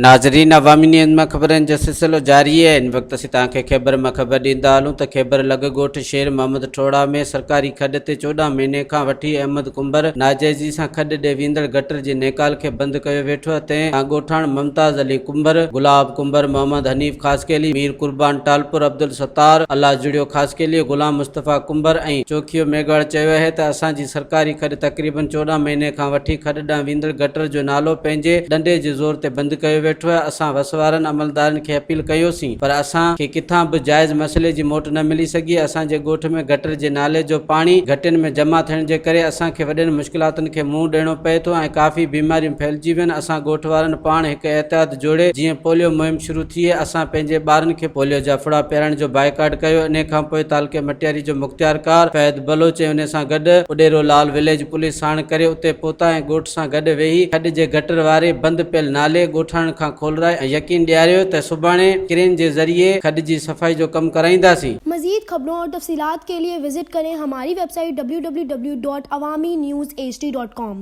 ناظرين عوامي نيوز مان خبرن جو سلسلو جاري آهي هن وقت اسين توهان کي خيبر مان خبر ڏيندا هلون ته خيبر لڳ ڳوٺ شير محمد ٺوڙها ۾ سرڪاري کڏ تي 14 مهيني کان وٺي احمد ڪنڀر ناجائزي سان کڏ ڏي ويندڙ گٽر جي نيڪال کي بند ڪيو ويٺو آهي تنهن تان ڳوٺاڻ ممتاز علي ڪنڀر، گلاب ڪنڀر، محمد حنيف خاصخيلي، مير قربان ٽالپر، عبدالستار، الله جڙيو خاصخيلي، غلام مصطفيٰ ڪنڀر ۽ چوکيو ميگهواڙ چيو آهي ته اسان جي سرڪاري کڏ تقريبن 14 مهيني کان وٺي کڏ ڏانهن ويندڙ گٽر جو نالو پنهنجي ڏنڊي جي زور تي بند ڪيو ويٺو آهي، اسان وس وارن عملدارن کي اپيل ڪيوسين پر اسان کي ڪٿان به جائز مسئلي جي موٽ نه ملي سگهي، اسان جي ڳوٺ ۾ گٽر جي نالي جو پاڻي گهٽين ۾ جمع ٿيڻ جي ڪري اسان کي وڏين مشڪلاتن کي منهن ڏيڻو پئي ٿو ۽ ڪافي بيماريون ڦهلجي وين، اسان ڳوٺ وارن پاڻ هڪ احتياط جوڙي جيئن پوليو مهم شروع ٿئي اسان پنهنجي ٻارن کي پوليو جا ڦڙا پيارڻ جو بائيڪاٽ ڪيو، انهي کانپوء تعلقي مٽياري جو مختيارڪار فهد بلوچ ۽ انهي سان گڏ اڏيرو لال وليج پوليس ساڻ ڪري اتي پهتا ۽ ڳوٺ سان گڏ ويهي کڏ جي گٽر واري بند پيل نالي ڳوٺاڻن کان کولرائي ۽ يقين ڏياريو ته سڀاڻي ڪرين جي ذريعي کڏ جي صفائي جو ڪم ڪرائينداسين. مزيد خبرون اور تفصيلات کے لئے وزٽ ڪرين ھماري web site www.awamiNewsHD.com.